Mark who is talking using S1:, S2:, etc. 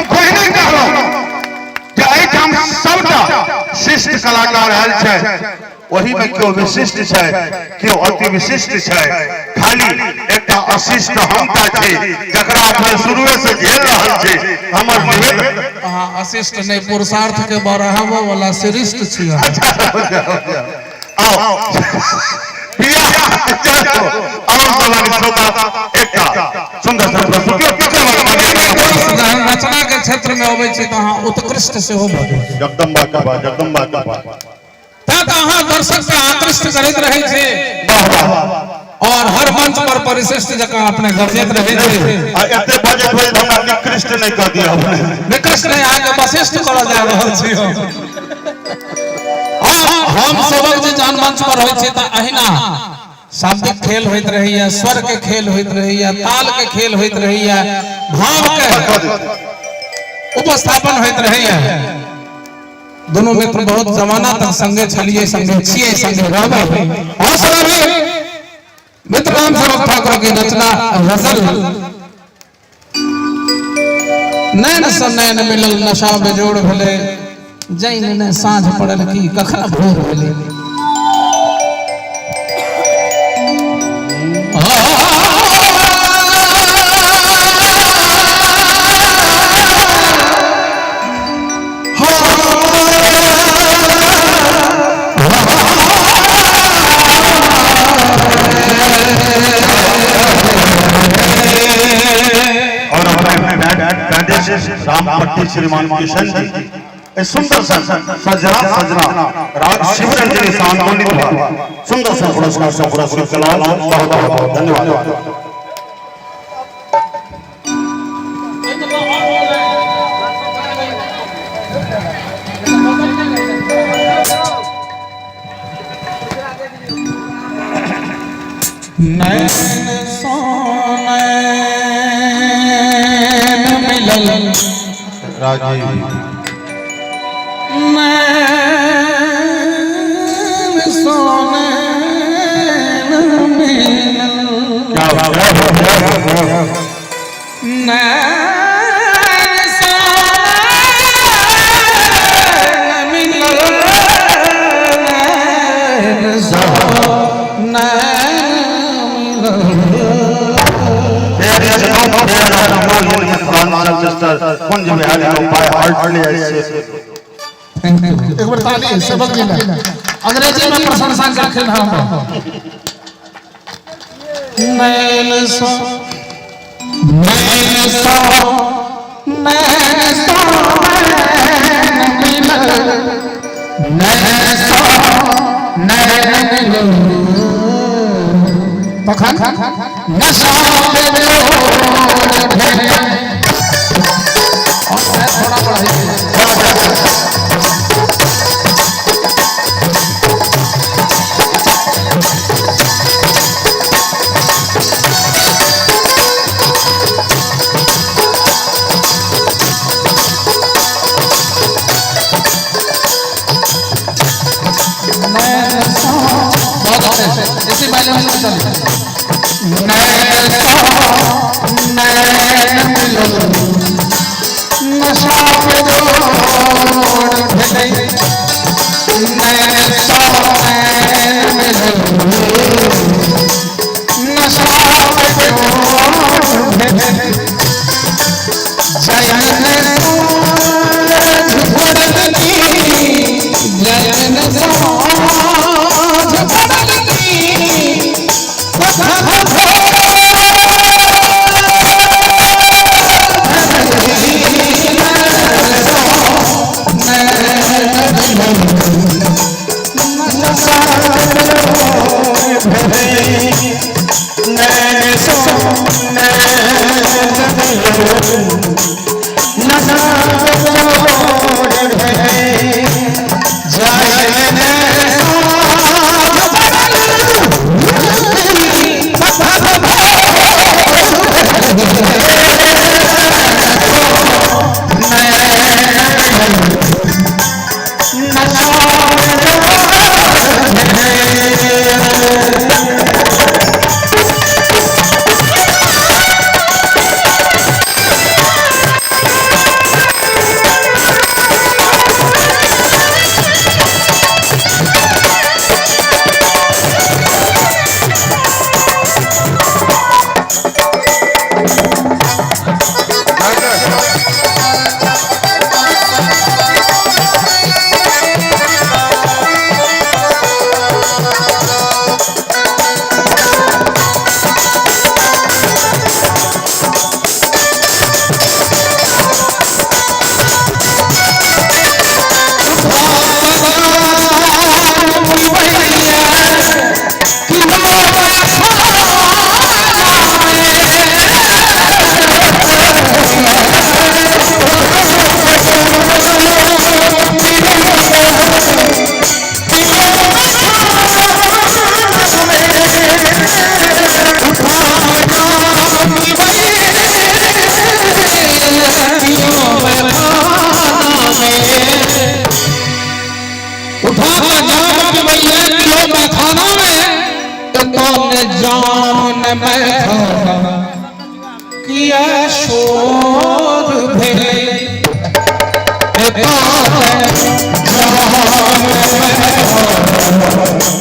S1: हम पहिने कहलहुँ जे एहिठाम सबटा शिष्ट कलाकार आयल छै, ओही में केओ विशिष्ट छै, केओ अति विशिष्ट छै। खाली एकटा अशिष्ट हमटा छी जकरा अपने शुरुए से झेल रहल छी। हमर निवेदन,
S2: अहाँ अशिष्ट नहि, पुरुषार्थ के बढ़ाबऽ वाला श्रेष्ठ छी अहाँ।
S1: आओ बियाह चलो और सवाल श्रोता एकटा सुंदर सन प्रस्तुति तकर बाद
S2: जहन रचना के क्षेत्र में अबै छी तऽ अहाँ उत्कृष्ट सेहो भऽ जाइ छी।
S1: जगदम्बा कृपा, जगदम्बा कृपा।
S2: तैं तऽ अहाँ दर्शक के आकृष्ट करैत रहै छी
S1: वाह वाह।
S2: और हर मंच पर परिशिष्ट जकाँ अपने गरजैत रहै छी।
S1: आ एते बजैत बजैत हमरा निकृष्ट नहि कऽ दिअ अपने।
S2: निकृष्ट नहि, अहाँके वशिष्ठ करऽ जा रहल छी हम। हाँ, हम सबक जे जहन मंच पर होइ छै तऽ अहिना शाब्दिक खेल होइत रहैया, स्वर के खेल होइत रहैया, ताल के खेल होइत रहैया, भाव के उपस्थापन होइत रहैया। दोनों मित्र बहुत जमाना तक संगे छलिए, संगे छिए, संगे रहबै। और सब मित्र राम सेवक ठाकुर की रचना गजल नैन से नैन मिलल नशा बेजोड़ भेलै, जैन ने साँझ पड़ल की कखन भोर भेलै।
S1: और अपने रामपट्टी श्रीमान किशन जी ए सुंदर सन सजना सजना राग शिवरंजनी से आंदोलित हुआ सुंदर सन पुरस्कार से पुरस्कृत कला। बहुत बहुत धन्यवाद।
S2: नैन सो नैन मिलल
S1: राजीव,
S2: नैन सो नैन मिलल,
S1: क्या बात है,
S2: नैन सो नैन मिलल, नैन सो नैन मिलल।
S1: There is no fear of no in Mithilanchal, Mr. Kunj Bihari no by hardly I say.
S2: Thank you.
S3: एक बार ताली सेवक जी ने
S2: अंग्रेजी में प्रशंसा करखिन हम। नैन सो नैन सो नैन सो नैन मिलल, नैन सो नैन मिलल, तखन नशा बेजोड़ भेलै। और शायद थोड़ा बढ़ाइए। बहुत अच्छे, इसी बैलेंस में चलिए। नैन सो नैन मिलल नशा बेजोड़ भेलै, नैन सो नैन मिलल नशा बेजोड़ भेलै, जैन साँझ पड़ल की, जैन साँझ पड़ल की कखन भोर।
S1: नैन सो नैन मिलल नशा बेजोड़ भेलै, जैन साँझ पड़ल।
S2: में किया शोर भेलै एतऽ जहन में